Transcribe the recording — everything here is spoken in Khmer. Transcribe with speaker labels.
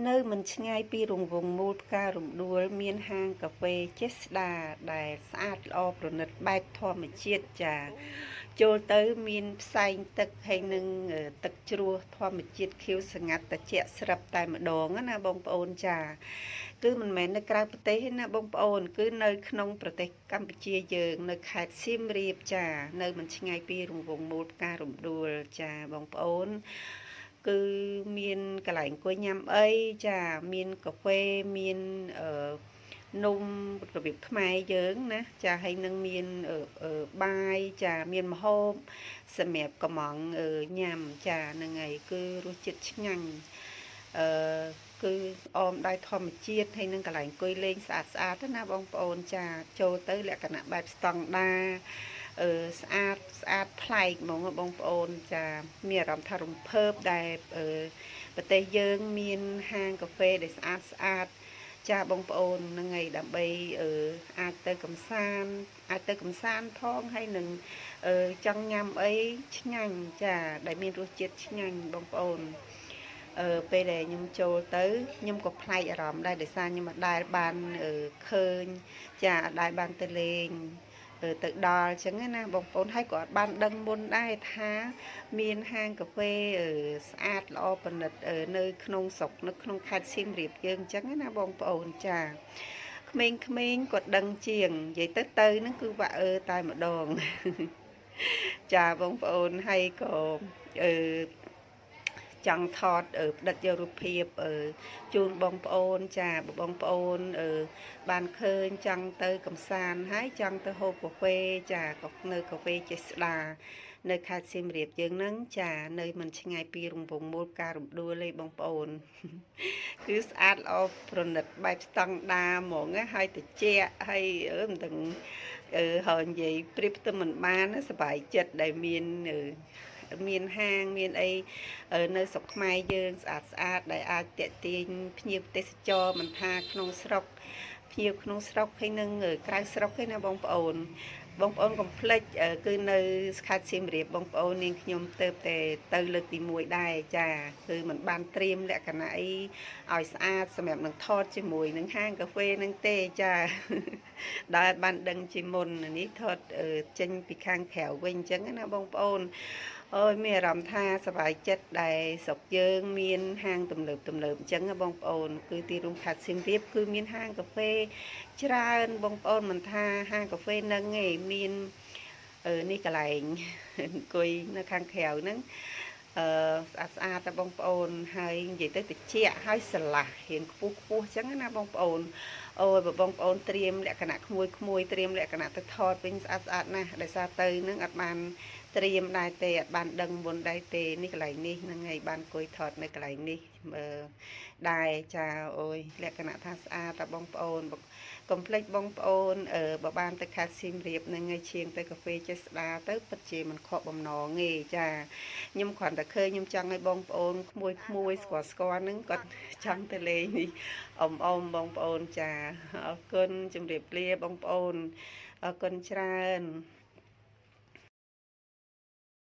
Speaker 1: នៅមិនឆ្ងាយពីរង្វង់មូលផ្ការំដួល មានហាងកាហ្វេចេស្តាដែលស្អាតល្អប្រណិតបែបធម្មជាតិចា ចូលទៅមានផ្សែងទឹកហើយនឹងទឹកជ្រោះធម្មជាតិខៀវស្ងាត់ត្រជាក់ស្រាប់តែម្ដងណាបងប្អូនចា គឺមិនមែននៅក្រៅប្រទេសទេណាបងប្អូន គឺនៅក្នុងប្រទេសកម្ពុជាយើង នៅខេត្តសៀមរាបចា នៅមិនឆ្ងាយពីរង្វង់មូលផ្ការំដួលចាបងប្អូន គឺមានកន្លែងអង្គុយញ៉ាំអីចា មានកាហ្វេមានអឺនំរបៀបខ្មែរយើងណាចាហើយនឹងមានបាយចាមានម្ហូបសម្រាប់កំងញ៉ាំចាហ្នឹងហើយគឺរសជាតិឆ្ងាញ់អឺគឺអមដោយធម្មជាតិហើយនឹងកន្លែងអង្គុយលេងស្អាតស្អាតណាបងប្អូនចាចូលទៅលក្ខណៈបែបស្តង់ដាអឺស្អាតស្អាតប្លែកហ្មងបងប្អូនចាមានអារម្មណ៍ថារំភើបដែលអឺប្រទេសយើងមានហាងកាហ្វេដែលស្អាតស្អាតចាបងប្អូនហ្នឹងហើយដើម្បីអឺអាចទៅកំសាន្តអាចទៅកំសាន្តផងហើយនឹងអឺចង់ញ៉ាំអីឆ្ងាញ់ចាដែលមានរសជាតិឆ្ងាញ់បងប្អូនអឺពេលដែលខ្ញុំចូលទៅខ្ញុំក៏ប្លែកអារម្មណ៍ដែរដោយសារខ្ញុំមិនដែលបានឃើញចាអត់ដែលបានទៅលេងទៅដល់អញ្ចឹងណាបងប្អូនហើយក៏អត់បានដឹងមុនដែរថាមានហាងកាហ្វេស្អាតល្អប្រណិតនៅក្នុងស្រុកនៅក្នុងខេត្តសៀមរាបយើងអញ្ចឹងណាបងប្អូនចាក្មេងៗគាត់ដឹងជាងនិយាយទៅទៅហ្នឹងគឺវាក់អើតែម្ដង ចាបងប្អូនហើយក៏អឺចង់ថតផ្ដិតយករូបភាពជូនបងប្អូនចាបើបងប្អូនបានឃើញចង់ទៅកំសាន្តហើយចង់ទៅហូបកាហ្វេចាក៏នៅកាហ្វេចេស្តានៅខេត្តសៀមរាបយើងហ្នឹងចានៅមិនឆ្ងាយពីរង្វង់មូលផ្ការំដួលទេបងប្អូន គឺស្អាតល្អប្រណិតបែបស្តង់ដាហ្មងណាហើយតិចហើយអឺមិនដឹងអឺហើយនិយាយប្រៀបទៅមិនបានណាសប្បាយចិត្តដែលមានអឺមានហាងមានអីនៅស្រុកខ្មែរយើងស្អាតស្អាតដែលអាចតាក់ទាញភ្ញៀវទេសចរមិនថាក្នុងស្រុកភ្ញៀវក្នុងស្រុកហើយនឹងក្រៅស្រុកឯណាបងប្អូន បងប្អូនកុំភ្លេចគឺនៅខេត្តសៀមរាបបងប្អូននាងខ្ញុំទៅតែទៅលើកទី1ដែរចាគឺมันបានត្រៀមលក្ខណៈអីឲ្យស្អាតសម្រាប់នឹងថតជាមួយនឹងហាងកាហ្វេនឹងទេចា ដែលបានដឹងជាមុននេះថតចេញពីខាងក្រៅវិញអញ្ចឹងណាបងប្អូនអូយមានអារម្មណ៍ថាសប្បាយចិត្តដែលស្រុកយើងមានហាងទំនើបទំនើបអញ្ចឹងណាបងប្អូនគឺទីរួមខេត្តសៀមរាបគឺមានហាងកាហ្វេច្រើនបងប្អូនមិនថាហាងកាហ្វេហ្នឹងឯងមានអឺនេះកន្លែង អង្គុយនៅខាងក្រៅហ្នឹងអឺស្អាតស្អាតតែបងប្អូនហើយនិយាយទៅតិចហើយស្រឡះរៀងខ្ពស់ខ្ពស់អញ្ចឹងណាបងប្អូនអូយបើបងប្អូនត្រៀមលក្ខណៈក្មួយក្មួយត្រៀមលក្ខណៈទៅថតវិញស្អាតស្អាតណាស់ដោយសារទៅនឹងអត់បានត្រៀមដែរទេអត់បានដឹងមុនដែរទេនេះកន្លែងនេះហ្នឹងហើយបានអង្គុយថតនៅកន្លែងនេះអឺដែរចាអូយលក្ខណៈថាស្អាតតែបងប្អូនកុំភ្លេចបងប្អូនអឺបើបានទៅខេត្តសៀមរាបហ្នឹងហើយឈៀងទៅកាហ្វេចេស្តាទៅពិតជាមិនខកបំណងទេចាខ្ញុំគ្រាន់តែឃើញខ្ញុំចង់ឲ្យបងប្អូនក្មួយក្មួយស្គាល់ស្គាល់ហ្នឹងគាត់ចង់ទៅលេងនេះអ៊ំអ៊ំបងប្អូនចាអរគុណជម្រាបលាបងប្អូនអរគុណច្រើន។